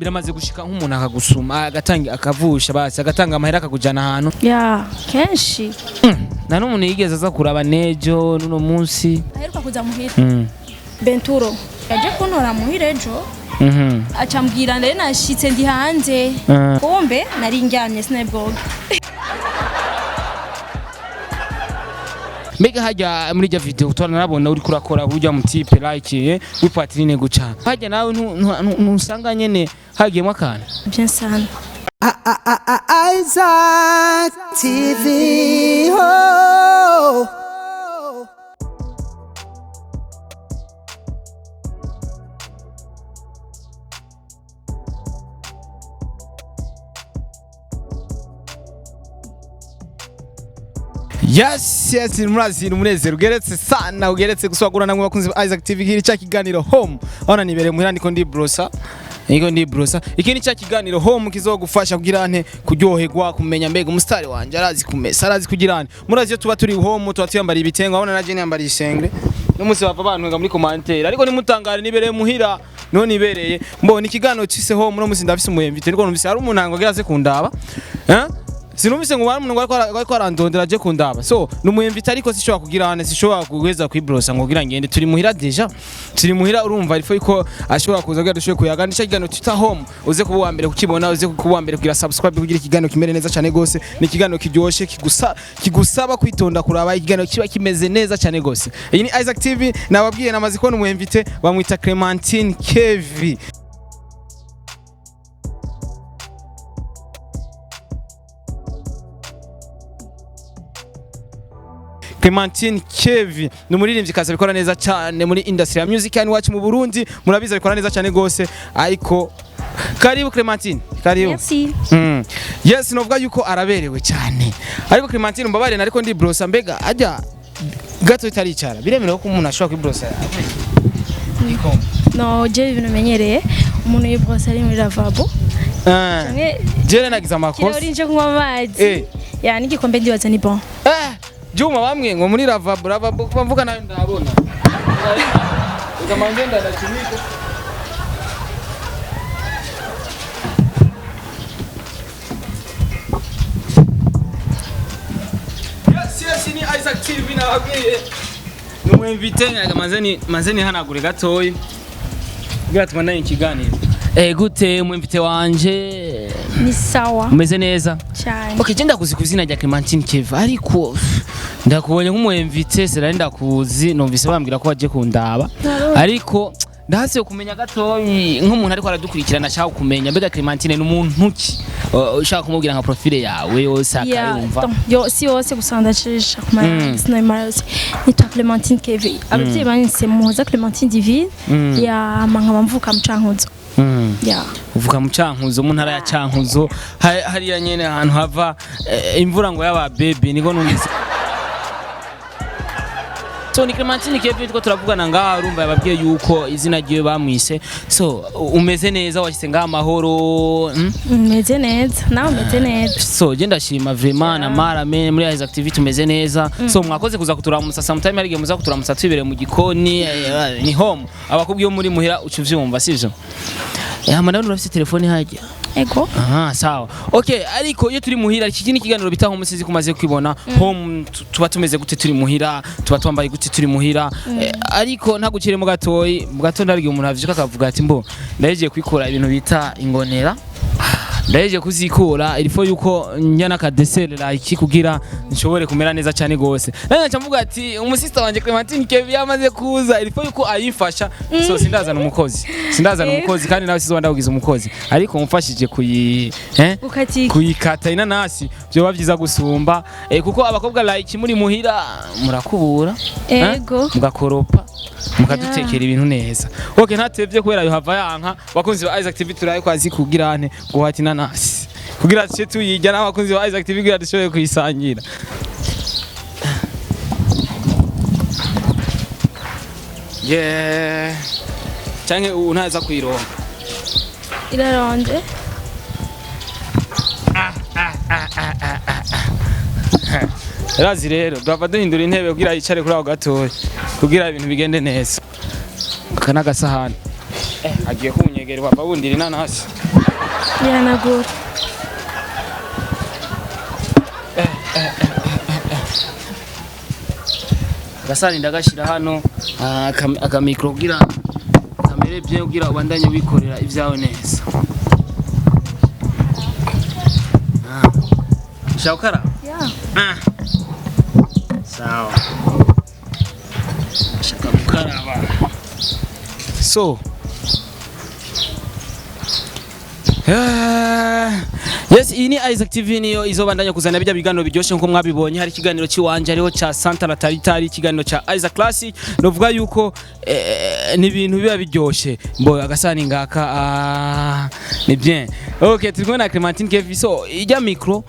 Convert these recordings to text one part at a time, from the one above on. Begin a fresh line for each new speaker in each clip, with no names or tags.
Biramaze gushika nk'umuntu akagusuma, agatanga, akavusha, basi agatanga amahera akakujana ahantu?
Ya, kenshi.
Nta n'umuntu yigeze aza kuraba nejo n'uno munsi?
Aheruka kuza muhira, Benturo yaje kuntora muhira ejo, aca mbwira ndari nashitse ndi hanze. Kumbe nari ndyamye, sinabwoga.
Mbega hajya muri rya video twaranabona uriko urakora burya mu type like w'ipoitrine guca hajya, nawe ntusanga nyene hagiyemo akantu?
Bien sana.
Isaac TV. Oh. Yes, murazi ni umunezero ugeretse sana, ugeretse guswagura namwe bakunzi ba Isaac TV gira cya kiganiro home. Aho nibereye muhira ndiko ndi brosa. Niko ndi brosa. Iki ni cya kiganiro home kizogufasha kugira nte kuryoherwa, kumenya mbega umusitari wanje arazi kumesa, arazi kugira nte. Murazi iyo tuba turi home tuba tuyambariye ibitengo, abona naje niyambariye isengre. N'umunsi bava bantu muri commentaire, ariko nimutangare nibereye muhira none nibereye. Mbona ikiganiro cise home no musi ndafise umu invité, niko numvise hari umuntu ngo aze kundaba. Eh? Sinumvise ngo wari umuntu ngo ariko arandondera aje kundaba, so numuyemvita, ariko sishobora kugira hane, sishobora guheza kwibrosa ngo kugira ngende, turi muhira déjà, turi muhira. Urumva ariko yuko ashobora kuza kugira dushoboye kuyaga. Nicyo kiganiro twita home, uze kuba uwa mbere kukibona, uze kuba uwa mbere kugira subscribe kugira ikiganiro kimere neza cyane gose. Ni ikiganiro kiryoshe kigusaba kwitonda kuraba ikiganiro kiba kimeze neza cyane gose. Iyi ni Isaac TV, nababwiye namaze kubona umuyemvite, bamwita Clementine Kevi. Clementine Kevi ni umuririmbyi kazi abikora neza cyane muri industry ya music and watch mu Burundi, murabizi abikora neza cyane gose. Ariko karibu Clementine, karibu.
Merci.
Yes, novuga yuko araberewe cyane. Ariko Clementine, mbabare ariko ndi brosa, mbega ajya gato itaricara biremerewe ko umuntu ashobora kwibrosa?
No, je ibintu menyereye umuntu yibrosa ari muri lavabo canke
Jere nagize amakosa.
Kirahuri nje kunywa amazi. Ya, n'igikombe ndibaza ni bon.
Juma bamwe ngo muri lavabo, lavabo kuba mvuga nayo ndabona. Reka manze ndanakinika. Yes, ni Isaac TV nababwiye. Numwemvite manze ni hanagure gatoyi. Kugira tubandanye ikiganiro. Gute umwemvite wanje?
Ni sawa.
Umeze neza?
Cyane.
Okay, je ndakuzi ku izina rya Clementine Keva, ariko ndakubonye nk'umwemvite, sinari ndakuzi, numvise bambwira ko waje kundaba. Ariko ndahasiye kumenya gatoyi nk'umuntu ariko aradukurikirana ashaka kumenya mbega Clementine ni umuntu ki? Ushaka kumubwira nka profile yawe yose akayumva.
Yo si yose gusa ndacisha ku sinabimara yose. Nitwa Clementine Kevi, ababyeyi banyise Muhoza Clementine Divine. Ya, nkaba mvuka mu Cankuzo. Ya.
Uvuka mu Cankuzo, mu ntara ya Cankuzo, hariya nyene ahantu hava imvura ngo yaba baby, niko numvise. So ni Clementine Kevin two turavugana ngaha, urumva yababwiye yuko izina ryiwe bamwise. So umeze neza, washyize ngaha amahoro?
Meze neza, nawe umeze neza?
So je ndashima vraiment na marame muri Isaac TV tumeze neza. So mwakoze kuza kuturamutsa, sometime hari igihe muza kuturamutsa twibereye mu gikoni, ni home abakubwiye muri muhira uca uvyumva, sivyo? Hama nawe urafise telefone hajya?
Ego.
Aha, sawa. Okay, ariko iyo turi muhira, iki ni ikiganiro bita home, sizi kumaze kwibona. Home tuba tumeze gute turi muhira, tuba twambaye gute turi muhira? Ariko ntagucire mu gatoyi, mu gatondo hari igihe umuntu avyuka akavuga ati mbo ndahejeje kwikora ibintu bita ingonera. Ndahejeje kuzikura, il faut yuko njya n'akadesere like kugira nshobore kumera neza cyane gose. Nanje nca mvuga ati umusista wanje Clementine Kevi yamaze kuza, il faut yuko ayifasha. So sindazana umukozi. Sindazana umukozi kandi nawe sizo ndakugiza umukozi. Ariko umfashije kuyi
Ukatika.
Kuyikata inanasi byoba byiza gusumba, kuko abakobwa like muri muhira murakubura, eh?
Ego.
Mugakoropa, mukadutekera ibintu neza. Okay, ntatevye kubera yohava yanka, bakunzi ba Isaac TV turaye kwazi kugira nte guhata inanasi kugira tuce tuyirya n'abakunzi ba Isaac TV kugira dushobore kuyisangira. Yeah, canke ubu ntaza kuyironka?
Iraronje.
Razi rero duhava duhindura intebe kugira yicare kuri ako gatoya kugira ibintu bigende neza. Aka n'agasahani agiye kunyegera. Ndawukwegera papa wundira inanasi.
Biranagora.
Agasani ndagashira hano, akamicro kugira kamere bien, kugira ubandanye wikorera ivyawe neza. Ushaka gukara?
Yeah.
Ah. Sawa. Shaka gukaraba. So. Yes, iyi ni Isaac TV, niyo izobandanya kuzana bijya biganiro biryoshye nkuko mwabibonye. Hari ikiganiro ciwanje, hariho cha Santa la Taritari, ikiganiro cha Isaac Classic. Novuga yuko ni ibintu biba biryoshye. Mbo agasani ngaka, ni bien. Okay, turi kumwe na Clementine Kevi. So ijya micro,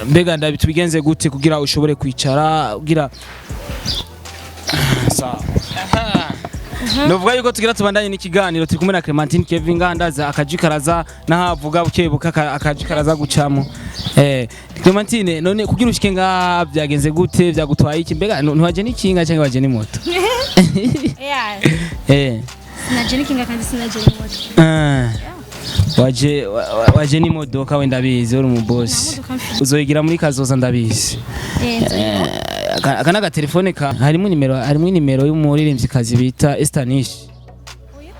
mbega ndabi tubigenze gute kugira ushobore kwicara kugira sawa. Novuga yuko tugira tubandanye n'ikiganiro, turi kumwe na Clementine Kevin ngandaza akaji karaza nahavuga bukebuka akaji karaza gucamo. Clementine, none kugira ushike nga byagenze gute, byagutwaye iki? Mbega ntiwaje n'ikinga cyangwa waje n'imoto?
Yeah. Sinaje n'ikinga kandi sinaje n'imoto.
Waje waje n'imodoka, wenda ndabizi uri umubosi.
Nta modoka mfise.
Uzoyigira muri kazoza, ndabizi.
Nzoyigira.
Aka n'agatelefone ka harimo nimero y'umuririmvyikazi bita Estanish.
Oya.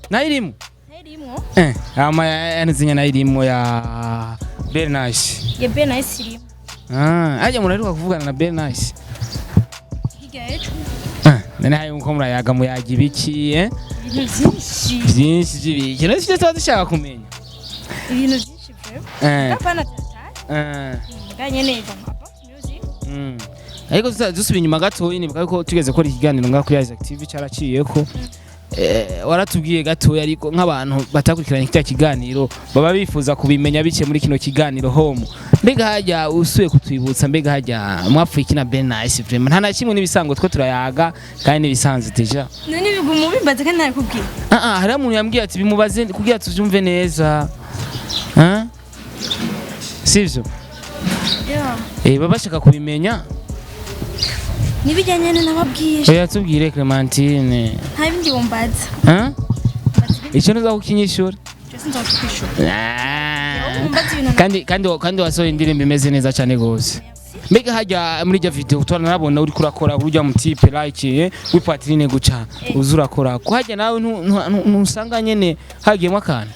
Nayo irimo?
Ntayirimwo.
Ama yanizinya nayo irimo ya Bernice.
Ya Bernice irimo.
Ah, ajya muraheruka kuvugana na Bernice?
Hirya y'ejo.
Ah, none hayo uko murayaga, muyaga ibiki, eh?
Ibintu byinshi.
Byinshi by'ibiki? None sivyo tuba dushaka kumenya.
Ibintu byinshi vraiment. Apana tata. Nga nyene bon, about music.
Ariko dusubiye inyuma gatoya, nibuka yuko tugeze gukora ikiganiro ngaha kuri Isaac TV caraciyeko. Waratubwiye gatoya, ariko nk'abantu batakurikiranye kiriya kiganiro baba bifuza kubimenya biciye muri kino kiganiro home. Mbega hajya usuye kutwibutsa, mbega hajya mwapfuye iki na Bernice? Vraiment nta na kimwe, n'ibisango two turayaga kandi n'ibisanzwe déjà.
None biguma ubimbaza kandi narakubwiye.
Ah ah, hariho umuntu yambwiye ati bimubaze kugira tuvyumve neza. Ah? Sivyo?
Yeah.
Baba bashaka kubimenya.
Nibijyanye nababwiye.
Oya, tubwire Clementine.
Nta bindi wumbaza.
Ah?
Mbaza ibindi.
Icyo ntuza kukinyishura.
Cyose nzokwishura.
Ah.
Wumbaza ibintu.
Kandi wasohoye indirimbo imeze neza cyane gose. Mbega hajya muri rya video twaranabona uri kurakora urujya mu type like w'ipoitrine guca uza urakora ko hajya nawe ntusanga nyene hagiyemo akantu?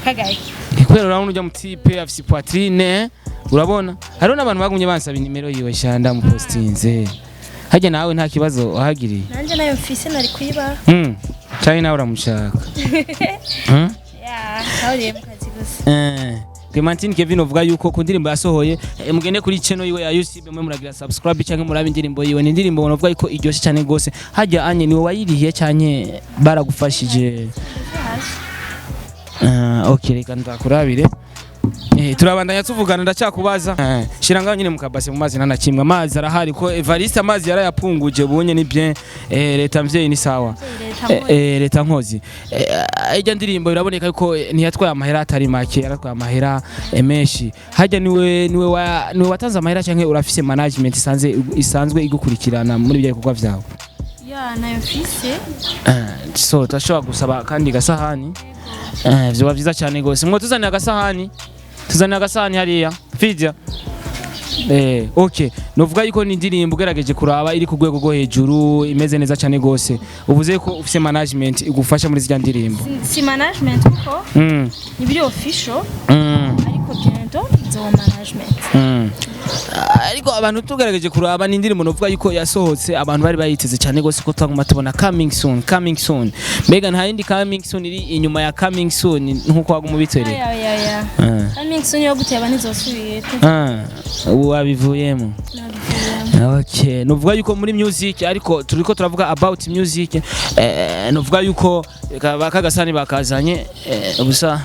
Kagaki?
Kubera urabona ujya mu type afise poitrine, urabona hariho n'abantu bagumye bansaba inimero yiwe sha, ndamupostinze hajya nawe nta kibazo wahagiriye?
Nanje nayo mfise nari kuyiba.
Cyane nawe uramushaka? Mm?
Yeah, ahuriye mu kazi gusa.
Clementine Kevin, uvuga yuko ku ndirimbo yasohoye, mugende kuri channel yiwe ya YouTube mwe muragira subscribe cyangwa murabe indirimbo yiwe. Ni indirimbo uvuga yuko iryoshye cyane gose. Hajya anye niwe wayirihiye cyane, baragufashije? Okay, reka ndakurabire. Turabandanya tuvugana, ndacyakubaza. Shira ngaho nyine mukabase mu mazi, nta na kimwe, amazi arahari ko Evariste amazi yarayapunguje bunye, ni bien. Leta mvyeyi ni sawa. Leta nkozi. Ijya ndirimbo biraboneka yuko ntiyatwaye amahera atari make, yaratwaye amahera menshi. Hajya niwe watanze amahera canke urafise management isanzwe igukurikirana muri ibyo bikorwa vyawe?
Yeah, nayo mfise.
So turashobora gusaba kandi gasahani? Vyoba vyiza cyane gose mwo tuzanira agasahani, tuzanira agasahani hariya fidia. Okay, novuga yuko ni indirimbo ugerageje kuraba iri ku rwego rwo hejuru, imeze neza cyane gose. Uvuze ko ufise management igufasha muri zirya ndirimbo?
Si management kuko nibiri official, ariko bientôt izoba management.
Ariko abantu tugerageje kuraba ni indirimbo novuga yuko yasohotse abantu bari bayiteze cyane gose, ko twaguma tubona coming soon, coming soon. Mbega nta yindi coming soon iri inyuma ya coming soon nkuko waguma ubitwereka?
Ya. Coming soon yo guteba ntizosubira.
Ah, ubu wabivuyemo?
Nabivuyemo.
Okay, nuvuga yuko muri music, ariko turiko turavuga about music, nuvuga yuko bakagasani bakazanye, ubusa,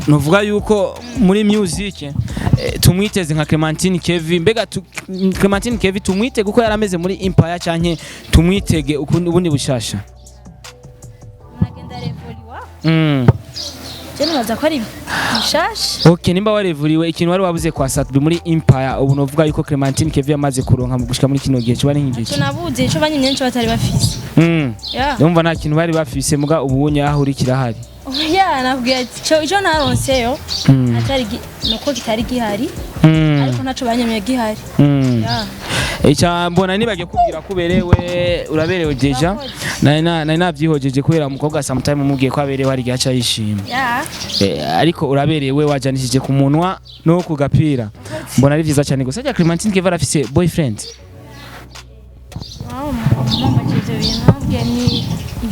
nuvuga yuko muri music, tumwiteze nka Clementine Kevin. Mbega Clementine Kevin tumwitege kuko yarameze muri Empire canke tumwitege ubundi bushasha?
Unagenda revoliwa. Je nibaza ko ari bishasha.
Okay, nimba warevuriwe ikintu wari wabuze kwa Sat-B muri Empire, ubu novuga yuko Clementine Kevin yamaze kuronka mu gushika muri kino gihe kiba ari nk'igiki?
Tunabuze ico banyimye nico batari bafise. Yeah.
Ndumva nta kintu bari bafise, muga ubunye aho uri kirahari.
Oya, nakubwiye ati ico naronseyo atari nuko kitari gihari, ariko ntaco banyimye gihari. Yeah.
Ica mbona nibagiye kubwira ko uberewe, uraberewe déjà. Nari navyihojeje kubera umukobwa sometime umubwiye ko aberewe hari igihe aca yishima.
Yeah.
Ariko uraberewe, wajanishije ku munwa no ku gapira. Mbona ari vyiza cyane gusa. Rya Clementine Kevin arafise boyfriend?
Wow, mama, ivyo bintu nabwiye ni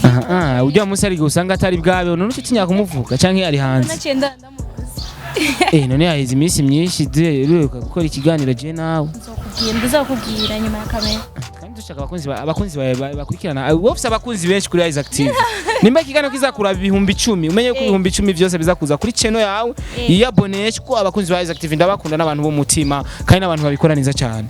Aha, ah, ujya munsi ari usanga atari bwabe, none utinya kumuvuga canke ari hanze?
Naciye ndamuzi.
None yaheze iminsi myinshi duheruka gukora ikiganiro je nawe.
Nzokubwira, ndazakubwira nyuma ya kamera.
Kandi dushaka abakunzi bawe bakurikirana. Wowe ufise abakunzi benshi kuri Isaac TV. Nimba ikiganiro kizakura 10,000, umenye ko 10,000 vyose bizakuza kuri channel yawe. Yiyabone ko abakunzi ba Isaac TV ndabakunda, n'abantu b'umutima kandi n'abantu babikora neza cyane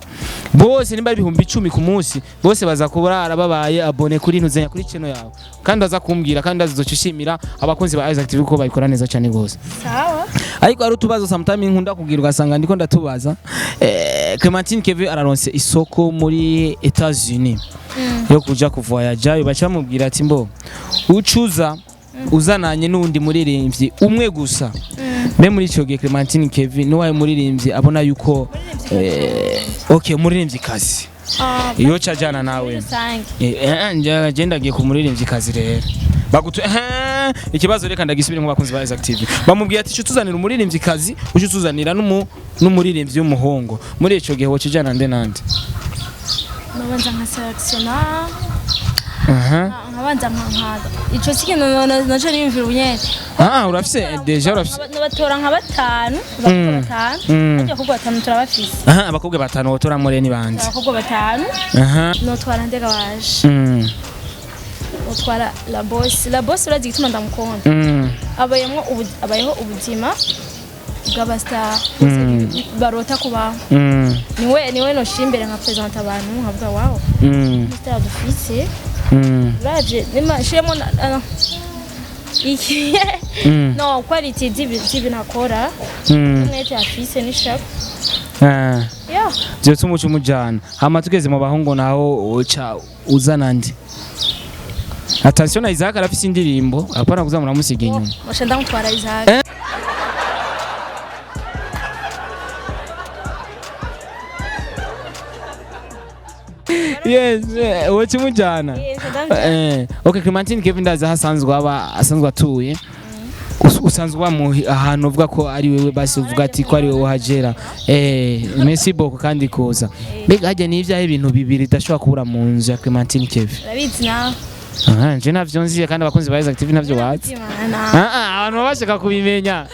bose. Nimba ari 10,000 ku munsi, bose baza kurara babaye abone kuri ntuzenya kuri channel yawe, kandi baza kumbwira, kandi azoca ushimira abakunzi ba Isaac TV ko babikora neza cyane gose.
Sawa.
Ariko hari utubazo sometimes nkunda kugira, ugasanga ndiko ndatubaza. Clementine Kevin araronse isoko muri Etats-Unis yo kuja kuvoyager, baca bamubwira ati mbo ucuza uzananye n'undi muririmbyi umwe gusa. Mbe muri ico gihe Clementine Kevin niwaye muririmbyi abona yuko okay, umuririmbyi kazi iyo cajana nawe?
Rusange.
Je ndagiye ku muririmbyi kazi rero bagutu ikibazo reka ndagisubire mu bakunzi ba Isaac TV. Bamubwiye ati ucu tuzanira umuririmbyi kazi, ucu tuzanira n'umuririmbyi w'umuhungu. Muri ico gihe wocijana nde nande?
Nabanza nka selectiona.
Aha.
Nkabanza nka ico si ikintu naco niyumvira ubunyene.
Ah, urafise déjà, urafise.
Nabatora nka batanu, abakobwa batanu. Ariko abakobwa batanu turabafise.
Aha, abakobwa batanu wotora muri ni bande?
Abakobwa batanu
Aha.
notwara ndega waje, notwara La Boss. La Boss, urazi igituma ndamukunda? Abayemwo abayeho ubuzima bw'abastar bose barota kubaho. Niwe noshira imbere nka presenta abantu, nkavuga wow, star dufise. Uraje nima shiremo iki no quality z'ibintu akora, umwete afise n'ishaka. Yeah.
Vyotuma umuco umujana. Hama tugeze mu bahungu naho, uca uzana ndi? Attention na Isaac arafise indirimbo, apana kuza muramusiga inyuma.
Mosha ndamutwara Isaac.
Yes, woca umujana.
Yes, ndamutwara.
Okay, Clementine Kevin, ndazi aho asanzwe aba, asanzwe atuye. Usanzwe uba ahantu uvuga ko ari wewe, basi uvuga ati ko ari wewe uhagera. Merci beaucoup kandi kuza. Mbega hajya ni ivyahe ibintu bibiri udashobora kubura mu nzu ya Clementine Kevin?
Urabizi nawe.
Ah, je navyo nzi, kandi abakunzi ba Isaac TV navyo bazi.
Imana.
Ah, ah, abantu baba bashaka kubimenya.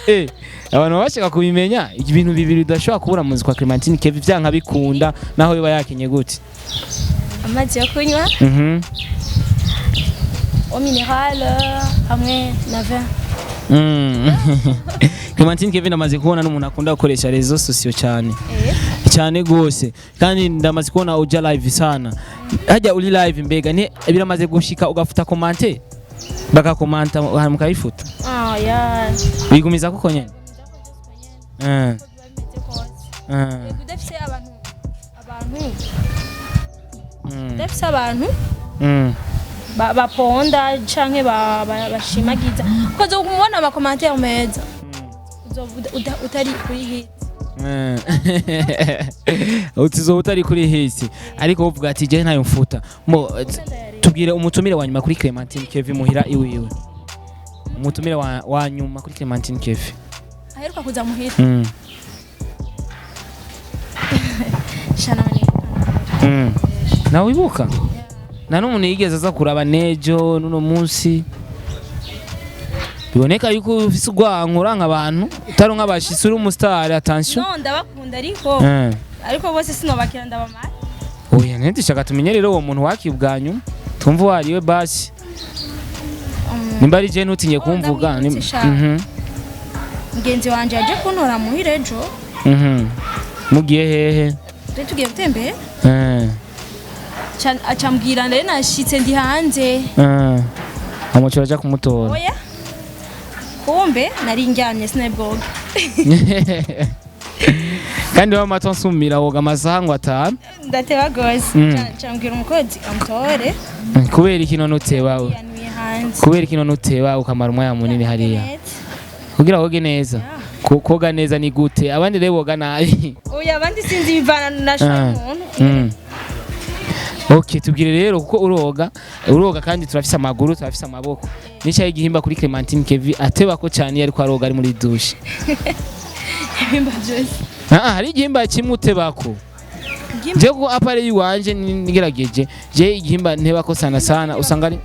Abantu baba bashaka kubimenya ibintu bibiri udashobora kubura mu nzu kwa Clementine Kevin vyanka bikunda, naho yoba yakenye gute.
Amazi yo kunywa eau minérale hamwe na vin.
Clementine Kevin, amaze kubona n'umuntu akunda gukoresha réseaux sociaux cyane cyane gose, kandi ndamaze kubona uja live sana. Hajya uri live, mbega ni biramaze gushika ugafuta commentaire, bakakomanta hanyuma ukayifuta?
Ah ya.
Wigumiza kuko nyene.
Udafise abantu udafise abantu baponda canke bashimagiza, kuko uzobona ama commentaire meza, uzoba utari kuri hit.
Utuzoba utari kuri hisi, ariko uvuga ati je ntayo mfuta mo. Tubwire umutumire wa nyuma kuri Clementine Kevin muhira iwiwe, umutumire wa nyuma kuri Clementine Kevin.
Aheruka kuza muhira? Shana.
Nawe wibuka nta n'umuntu yigeze aza kuraba nejo n'uno munsi, biboneka yuko ufise urwanko, uranka abantu, utaronka abashitsi, uri umustar, attention.
No, ndabakunda, ariko ariko bose sinobakira, ndabamara.
Oya, ntidushaka tumenye rero uwo muntu wakiye ubwa nyuma, twumve uwo ariwe basi. Nimba ari je ntutinye
Oh,
kumvuga.
Ndamwibutse sha. Mugenzi wanje yaje kuntora muhira ejo.
Mugiye hehe?
Turi tugiye gutembera. Acambwira ndari nashitse ndi hanze.
Amuco aja kumutora?
Oya. Kumbe nari ndyamye, sinabwoga.
Kandi wa mato nsumira woga amasaha ngo 5.
Ndateba gose. Cambwira umukozi amutore.
Kubera iki none uteba?
Yanuye hanze.
Kubera iki none uteba ukamara umwanya munini hariya?
Neza.
Kugira woge neza. Koga neza ni gute? Abandi rero boga nabi.
Oya, abandi sinzi, bivana na
Ah.
umuntu.
Okay, tubwire rero, kuko uroga, uroga kandi turafise amaguru, turafise amaboko. Nicaye igihimba kuri Clementine Kevi ateba ko cyane iyo ariko aroga ari muri douche.
Ibihimba byose.
Ah, hari igihimba kimwe utebako.
Igihimba-
Je ko apare yiwanje nigerageje. Je igihimba ntebako sana sana usanga ari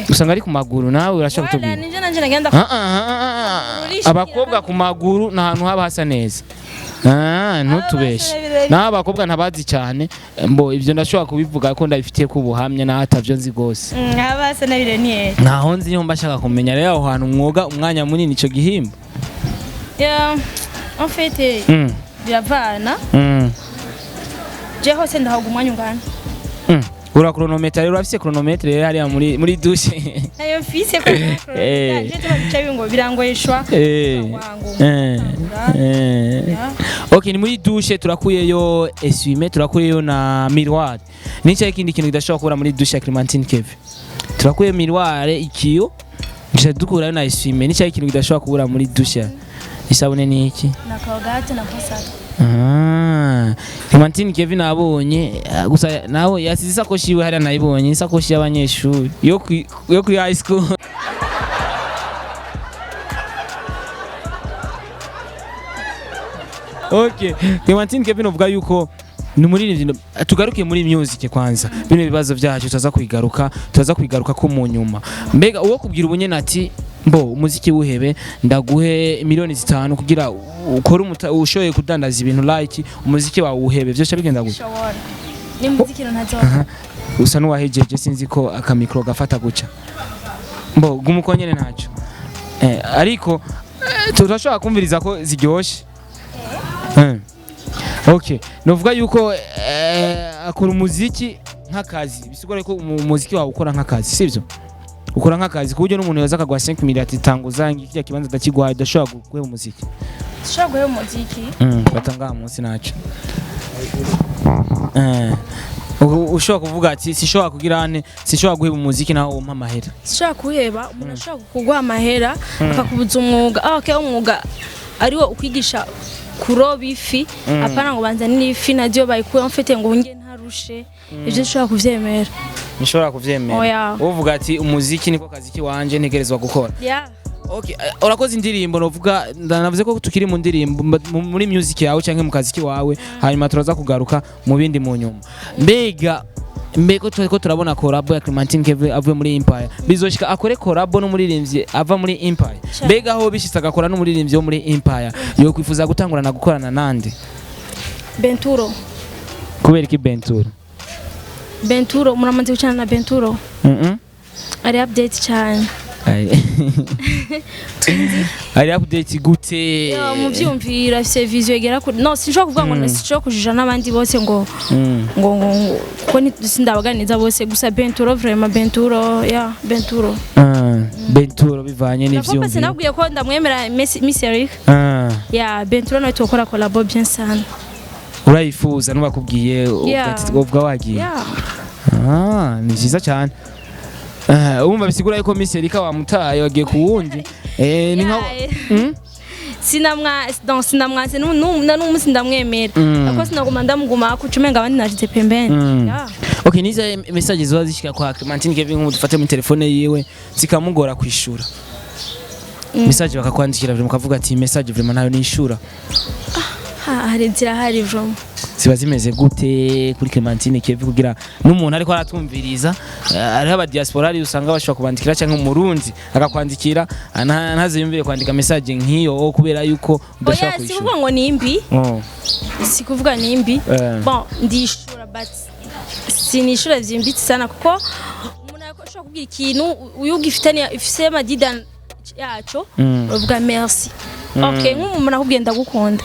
usanga ari ku maguru. Nawe urashobora
Wala
kutubwira.
nije nanje nagenda.
Ah, ah, ah, ah. Abakobwa ku maguru ni ahantu haba hasa neza. Ah, ntutubeshe. Naho abakobwa ntabazi cyane, mbo ibyo ndashobora kubivuga ko ndabifitiye ko ubuhamya, naho atavyo nzi gose.
Haba hasa nabire ni
Ntaho nzi, niho mba nshaka kumenya rero aho hantu mwoga umwanya munini ico gihimba.
Yeah, en fait biravana. Je hose ndahoga umwanya ungana.
Ura chronomètre rero, urafise chronomètre rero hariya muri douche?
Nayo mfise ko je tuba bicaye ngo birangoyeshwa. Wangu.
Okay, ni muri douche turakuyeyo essuie-main, turakuyeyo na miroir. Nicyo ikindi kintu kidashobora kubura muri douche ya Clementine Keve? Turakuye miroir, ikiyo, nje dukurayo na essuie-main. Nicyo ikintu kidashobora kubura muri douche? Isabune ni iki?
Na Colgate na Posada.
Ah, Clementine Kevin nabonye gusa nawe yasize isakoshi yiwe hariya, nayibonye isakoshi y'abanyeshuri yo kuri high school. Okay, Clementine Kevin uvuga yuko ni umuririmbyi. Tugaruke muri music kwanza, bino bibazo byacu turaza kwigaruka ko mu nyuma. Mbega uwo kubwira ubunyene ati mbo umuziki wuhebe, ndaguhe miliyoni 5 kugira ukore ushoboye kudandaza ibintu like umuziki wawe uhebe, byose bigenda gute?
Shobora. Ni muziki ntazora.
Usa n'uwahejeje, sinzi ko akamikro gafata guca mbo guma uko nyene ntacyo, ariko turashobora kumviriza ko ziryoshe. Okay, novuga yuko akora umuziki nk'akazi, bisigura ko umuziki wawe ukora nk'akazi, sivyo? Ukora nk'akazi ku buryo n'umuntu yoza akaguha 5 million ati tanguza kirya kibanza ndakiguhaye, udashobora guheba umuziki?
Shobora guheba umuziki.
Fata ngaha munsi naco. Ushobora kuvuga ati sishobora kugira ane, sishobora guheba umuziki naho wompa amahera.
Sishobora kuheba. Umuntu ashobora kuguha amahera akakubuza umwuga. Ah, okay, umwuga ariwo ukwigisha kuroba ifi, apana ngo banzanire ifi naryo bayikuye mfite ngo nge ntarushe, ibyo ushobora kuvyemera?
Nishobora kuvyemera.
Oya.
Uvuga ati umuziki niko kazi kiwanje ntegerezwa gukora.
Yeah.
Okay, urakoze indirimbo novuga, ndanavuze ko tukiri mu ndirimbo muri music yawe canke mu kazi kiwawe, hanyuma turaza kugaruka mu bindi mu nyuma. Mbega mbeko turiko turabona collabo ya Clementine Keve avuye muri Empire, bizoshika akore collabo n'umuririmbyi ava muri Empire? Mbega aho bishitse agakora n'umuririmbyi wo muri Empire, yo kwifuza gutangurana gukorana nande?
Benturo.
Kubera iki Benturo?
Benturo, muramaze gucana na Benturo? Ari update cyane.
Ai. Ari update gute?
Yo, mu vyumviro afise vision igera kure. No sinshobora kuvuga ngo sinshobora kujija n'abandi bose ngo ngo kuko sindabaganiza bose, gusa Benturo vraiment, Benturo, yeah, Benturo.
Ah, Benturo bivanye
Nakomba
n'ivyumviro.
sinabwiye ko ndamwemera Miss Eric. Yeah, Benturo nawe tukora collabo bien sana.
Urayifuza n'ubakubwiye
Yeah.
uvuga wagiye?
Yeah.
Ah, ni vyiza cyane. Urumva bisigura yuko Miss Erika wamutaye wagiye ku wundi. Ni nka
Yeah. Sinamwa donc sinamwanse na n'umunsi ndamwemera, ariko sinaguma ndamuguma kucumenga abandi nashize pembeni. Yeah.
Okay, niza message ziba zishika kwa Clementine Kevin, nk'ubu dufate muri telefone yiwe, zikamugora kwishura. Message bakakwandikira vraiment ukavuga ati message vraiment ntayo nishura.
Ha, hari zirahari vraiment.
Ziba zimeze gute kuri Clementine Kevin, kugira n'umuntu ariko aratumviriza, hariho aba diaspora ari usanga bashobora kubandikira cyangwa umurundi akakwandikira, ntaziyumvire kwandika message nk'iyo oh, kubera yuko udashobora
Oya, si
kwishura.
kuvuga ngo ni mbi.
Oh.
Si kuvuga ni mbi. Bon, ndishura, but sinishura vyimbitse sana, kuko umuntu ashobora kubwira ikintu uyu ugifitanye ifise amadida yaco, uravuga merci. Okay, nk'umuntu akubwiye ndagukunda,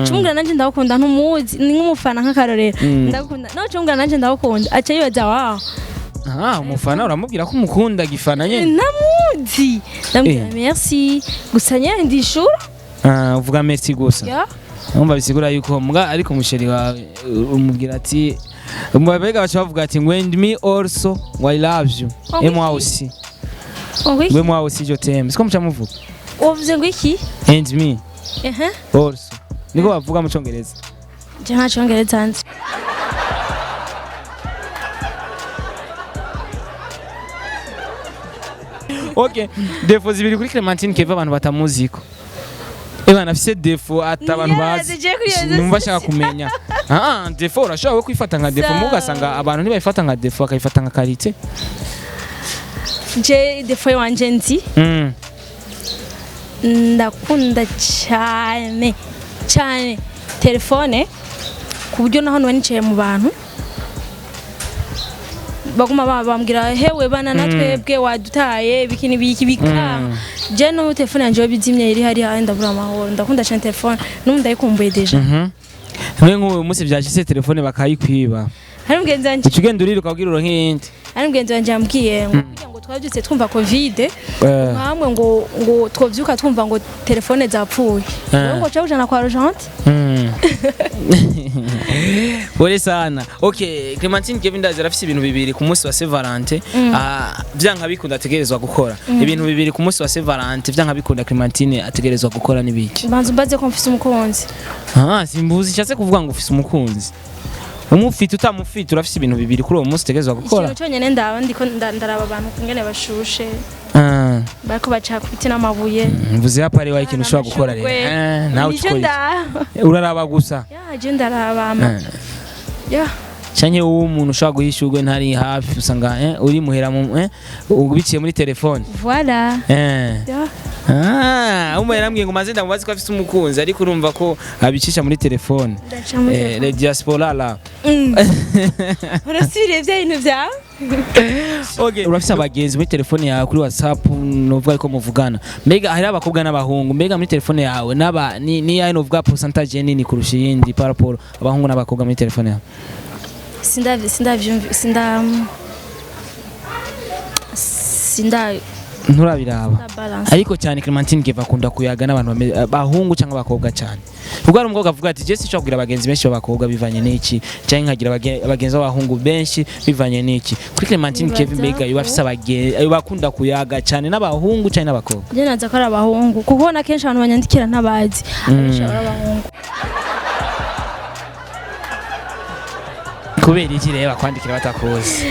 cumubwira nanje ndagukunda, ntumuzi, ni nk'umufana, nk'akarorero, ndagukunda nawe cumubwira nanje ndagukunda, aca yibaza wow.
Ah, umufana uramubwira ko umukunda gifana nyene?
Ntamuzi. Ndamuzi, ndamubwira merci gusa nyene ndishura.
Ah, uvuga merci gusa?
Ya.
Umva, bisigura yuko muga ariko umu chéri wawe umubwira ati, mbega baca bavuga ati ngo "And me also, I love you."
Oh,
Et moi
oui.
aussi.
Ngo iki?
Ngwe moi aussi je t'aime, siko muca muvuga?
Wavuze ngo iki?
And me
Ehe.
also, niko bavuga mu Congereza.
Je nta Congereza nzi.
Okay, défauts zibiri kuri Clementine Keva abantu batamuziko. Ebana afise défaut ata abantu bazi.
Yaraje kuri iyo.
Numva ashaka kumenya. Ah, défaut urashobora kwifata nka défaut,
Sawa.
muga ugasanga abantu ntibayifata nka défaut, bakayifata nka qualité.
Je défaut wanje nzi, ndakunda cyane cyane telefone, ku buryo naho nuba nicaye mu bantu baguma bambwira hewe bana natwebwe wadutaye ibiki n'ibiki bika. Je no telefone yanje bizimye iri hari hari ndabura amahoro. Ndakunda cyane telefone, n'ubu ndayikumbuye déjà.
Mwe nk'uyu munsi byashyize telefone bakayikwiba,
Hari mugenzi wanje,
uca ugenda urira ukabwira uronke iyindi.
hari mugenzi wanje yambwiye ngo kugira ngo twabyutse twumva Covid, nkamwe ngo twovyuka twumva ngo telefone zapfuye, ngo ca ujana kwa Rogente.
Pole sana. Okay, Clementine Kevin ndazi arafise ibintu bibiri ku munsi wa Saint Valentin. Ah, vyanka bikunda ategerezwa gukora. Ibintu bibiri ku munsi wa Saint Valentin vyanka bikunda Clementine ategerezwa gukora nibiki?
Banza umbaze ko mfise umukunzi.
Ah, simbuzi nshatse kuvuga ngo ufise umukunzi. Umufite utamufite, urafise ibintu bibiri kuri uwo munsi utegerezwa gukora.
Ikintu cyonyine ndaba ndiko ndaraba abantu kungene bashushe, bariko baca ku biti n'amabuye.
Mvuze hapa ari wayo ikintu ushobora gukora rero. Eh, nawe
Nico
ukora iki?
ndaba.
Uraraba gusa.
Ya, je ndaraba ama ya.
Canke wowe umuntu ushobora guha ishurwe ntari hafi, usanga uri muhera mu ubiciye muri telefone.
Voilà. Ya.
Ah, umwe yarambwiye ngo maze ndamubaze ko afise umukunzi, ariko urumva ko abicisha muri telefone.
Ndaca muri
Eh,
telefone.
les diaspora là.
Urasubiriye bya bintu byawe.
Okay, urafise abagenzi muri telefone yawe kuri WhatsApp novuga ariko muvugana. Mbega hari abakobwa n'abahungu, mbega muri telefone yawe naba ni yahe novuga pourcentage nini kurusha iyindi par rapport abahungu n'abakobwa muri telefone yawe?
Sinda sindavyumva, sinda
Nturabiraba.
Balance.
Ariko cyane Clementine Keva akunda kuyaga n'abantu abahungu cyangwa abakobwa cyane, ubwo hari umukobwa avuga ati je sinshobora kugira abagenzi benshi b'abakobwa bivanye n'iki, cyangwa nkagira abagenzi b'abahungu benshi bivanye n'iki. Kuri Clementine
Nibaza
Keva mbega yuba afise abagenzi bakunda kuyaga cyane n'abahungu cyane n'abakobwa?
Je naza ko ari abahungu, kuko na kenshi abantu banyandikira ntabazi, abenshi aba ari abahungu.
Kubera iki rero bakwandikira batakuzi?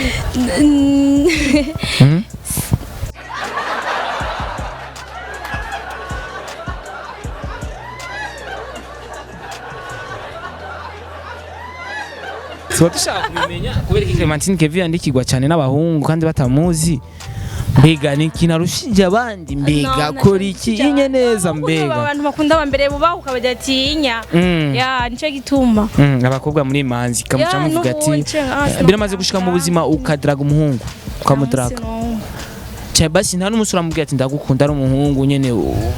Tuba dushaka kubimenya kubera iki Clementine Kevin yandikirwa cyane n'abahungu kandi batamuzi. Mbega ni ikintu arushije abandi? Mbega akora iki inye neza mbega?
Abantu bakunda aba mbere bubaho ukabagira atinya. Ya, nico gituma.
Abakobwa muri manzi kamuca
Ya,
muvuga ati
n'ubu nce, ah,
biramaze gushika mu buzima ukadraga umuhungu, ukamudraga?
Nta munsi n'umwe.
Cya basi nta n'umunsi uramubwira ati ndagukunda, ari umuhungu nyene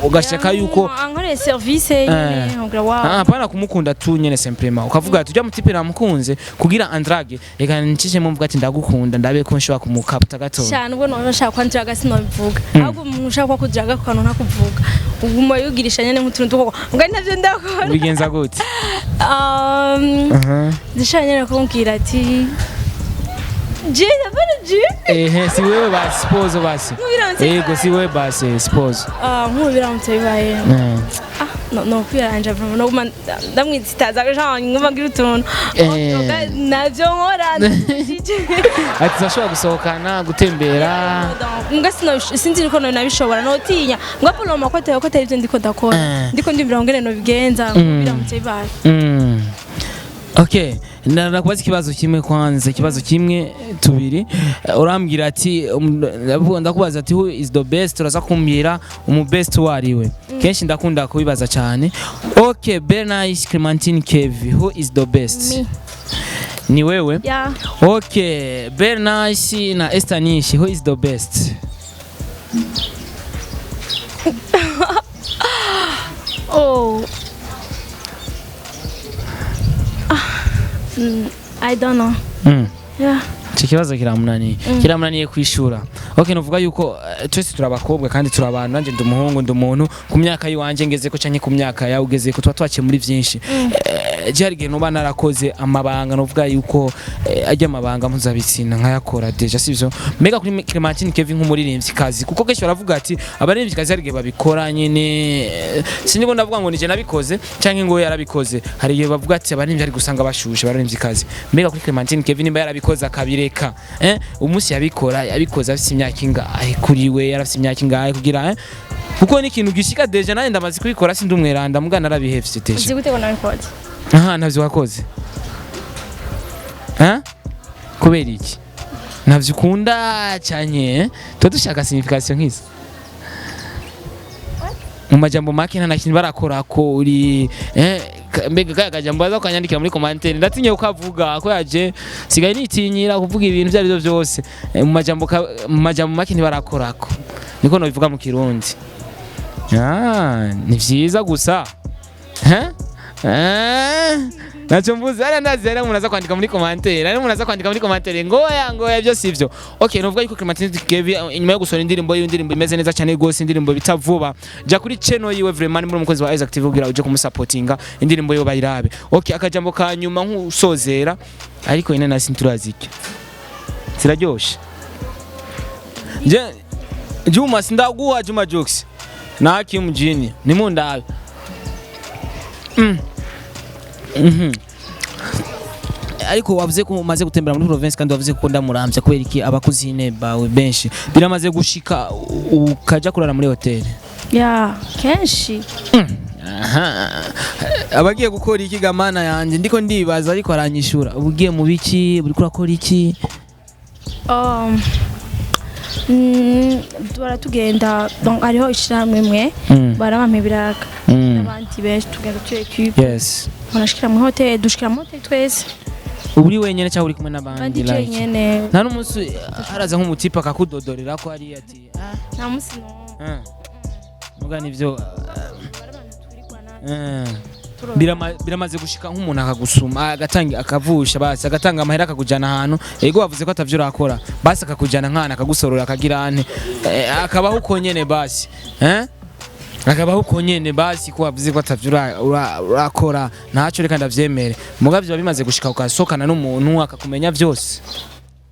ugashaka yuko
ankoreye service nyene nkagira wow.
Ah, hapana kumukunda tu nyene simplement ukavuga ati ujya mutipe namukunze kugira andrage, reka ncishemo mvuga ati ndagukunda, ndabe ko nshobora kumukapta gato.
Cyane, ubwo noba nshaka kwandiraga sinobivuga, ahubwo umuntu ushaka kudiraga ku kantu ntakuvuga, uguma yugirisha nyene nk'utuntu twoko ngo navyo ndakora.
Ubigenza gute?
Ndashaka nyene kumubwira ati je ndabona je.
Ehe, si wewe basi, suppose basi.
Nk'ubiramutse
Yego, si wewe basi, suppose.
Ah, nk'ubu biramutse bibaye, ah, no no kwiranja vraiment no guma ndamwitsitaza genre nguma ngira utuntu. Navyo nkora ndije.
Ati turashobora gusohokana, gutembera.
Mbwa sinzi ko nabishobora, notinya mbwa poloma ko atari ko atari ibyo ndiko ndakora. Ndiko ndibwira ngo ngene nobigenza ngo biramutse bibaye.
Okay, nakubaza ikibazo kimwe kwanza, ikibazo kimwe tubiri. Urambwira ati ndakubaza ati who is the best, uraza kumbwira umu best wariwe. Kenshi ndakunda kubibaza cyane. Okay, Bernice Clementine Kevi, who is the best?
Me.
Ni wewe?
Yeah.
Okay, Bernice na Esther Nishi, who is the best?
Oh. Ah, I don't know. Yeah.
Icyo kibazo kiramunaniye, kiramunaniye kwishura. Okay, novuga yuko twese turi abakobwa kandi turi abantu. Nanjye ndi umuhungu, ndi umuntu ku myaka yiwanje ngeze ko canke ku myaka yawe ugeze ko, tuba twaciye muri vyinshi. Je hari igihe noba narakoze amabanga, novuga yuko ajya amabanga mpuzabitsina nkayakora déjà, sivyo? Mbega kuri Clementine Kevin nk'umuririmbyi kazi, kuko kenshi baravuga ati abaririmbyi kazi hari igihe babikora nyene, sinzi ngo ndavuga ngo nije nabikoze canke ngo we yarabikoze. Hari igihe bavuga ati abaririmbyi ari gusanga bashushe abaririmbyi kazi. Mbega kuri Clementine Kevin, nimba yarabikoze akabireka, umunsi yabikora yabikoze afite imyaka ingahe? Kuri we yarafite imyaka ingahe kugira kuko ni ikintu gishika déjà, nanjye ndamaze kubikora, sindi umweranda, muga narabihevye déjà.
Uzi gute ko nabikoze?
Aha ntavyo wakoze? Ha, kubera iki? Ntavyo ukunda cyane? Tuba dushaka signification nk'izo mu majambo make. Nta na kintu barakora ko uri mbega kaya kajambo baza kukanyandikira muri commentaire, ndatinye kukavuga ko yaje sigaye nitinyira kuvuga ibintu ibyo arivyo byose. Mu majambo make ntibarakorako, niko nobivuga mu Kirundi. Ah, ni vyiza gusa. Ntacyo mvuze hariya, ndazi hariya umuntu aza kwandika muri commentaire, hariya umuntu aza kwandika muri commentaire ngo oya, ngo oya, ibyo si byo. Okay, nuvuga yuko Clementine Kevin inyuma yo gusohora indirimbo yiwe, indirimbo imeze neza cyane rwose, indirimbo bita Vuba, jya kuri channel yiwe vraiment, ni muri umukozi wa Isaac TV kugira uje kumusapotinga, indirimbo yiwe bayirabe. Okay, akajambo ka nyuma nk'usozera, ariko inanasi nturazirya, ziraryoshe. Je Juma sindaguha Juma Jokes na Hakim Jini nimundabe. Ariko wavuze ko umaze gutembera muri province kandi wavuze ko ndamuramvya, kubera iki abakuzine bawe benshi biramaze gushika ukaja kurara muri hotel?
Ya, kenshi.
Aha. Abagiye gukora iki gamana yanje? Ndiko ndibaza, ariko aranyishura. Ugiye mu biki? Uriko urakora iki?
Duhora tugenda, donc hariho ishirahamwe mwe barabampa ibiraka n'abandi benshi, tugenda turi équipe. Murashikira muri hoteli, dushikira muri hoteli twese.
Uri wenyene cyangwa uri kumwe n'abandi?
Abandi
Like
jenyene.
Nta n'umunsi haraza nk'umutipe akakudodorera ko ari ati ah?
Nta munsi n'umwe.
Ah. Muga nivyo.
Bari abantu turi
Biramaze gushika nk'umuntu akagusuma, agatanga, akavusha, basi agatanga amahera akakujana ahantu, ego wavuze ko atavyo urakora, basi akakujana nk'ahantu akagusorora, akagira ante, akabaho uko nyene basi, akabaho uko nyene basi, ko wavuze ko atavyo urakora, ntaco, reka ndavyemere. Muga vyo bimaze gushika ugasokana n'umuntu akakumenya vyose?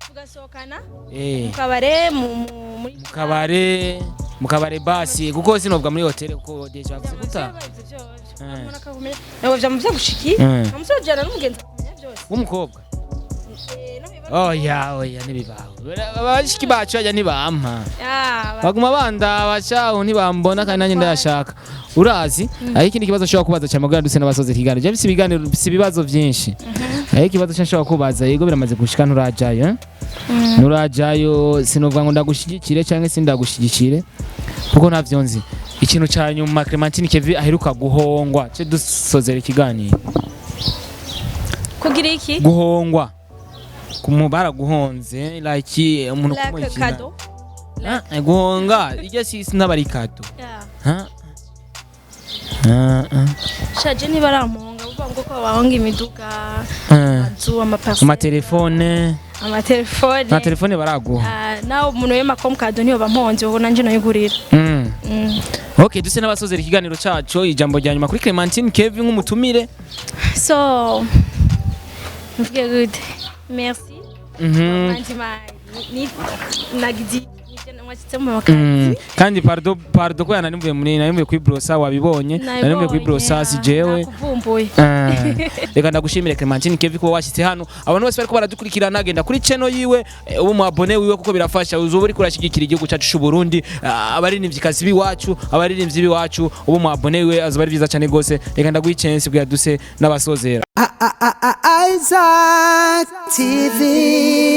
Tugasohokana mu kabare, muri
Mu kabare basi, kuko sinobwa muri hoteli, kuko déjà wavuze guta
ntabwo vyama vyagushikiye? Amusore n'umugenzi akamenya byose.
W'umukobwa? Oya, oya, ntibibaho. Abashiki bacu ajya ntibampa. Baguma bandaba caho, ntibambona, kandi nanjye ndayashaka. Urazi aho ikindi kibazo nshobora kubaza cyane mugabo ndetse n'abasoza ikiganiro, je mfise ibiganiro, mfise ibibazo byinshi. Aho ikibazo nshobora kubaza, yego biramaze gushika nturajayo, eh? Nurajayo, sinovuga ngo ndagushigikire cyangwa sindagushigikire kuko ntavyo nzi. Ikintu ca nyuma Clementine Kevi aheruka guhongwa cyo dusozera ikiganiro.
Kugira iki?
Guhongwa, kumu baraguhonze, like umuntu
Like
kumuha ikintu.
cadeau.
Ah, guhonga iryo si sinabari cadeau.
Yeah.
Ha? Ah, ah.
Shaje ntibaramuhonga, buvuga ngo ko bahonga imiduga, amazu, amaparcelle.
Amatelefone.
Amatelefone.
Nta telefone baraguha?
Ah, nawe umuntu wema comme cadeau niyo bamponze, ubu nanje noyigurira.
Okay, duse n'abasozera ikiganiro cacu. Ijambo rya nyuma kuri Clementine Kevin nk'umutumire.
So mvuge gute? Merci. Nanje ni nagize nibyo mwashitse mu makazi.
Kandi pardon, pardon ko yananivuye muri nanivuye kuri brosa, wabibonye, nanivuye kuri brosa, si jewe.
Nakuvumbuye.
Ah, reka ndagushimire Clementine Kevin kuba washyitse hano. Abantu bose bariko baradukurikirana, agenda kuri channel yiwe, ubu mu abonné wiwe, kuko birafasha, uzoba uriko urashyigikira igihugu cyacu cy'u Burundi, abaririmbyi b'iwacu, abaririmbyi b'iwacu, ubu mu abonné wiwe azoba ari byiza cyane gose. Reka ndaguha chance kugira duse n'abasozera.
Isaac TV.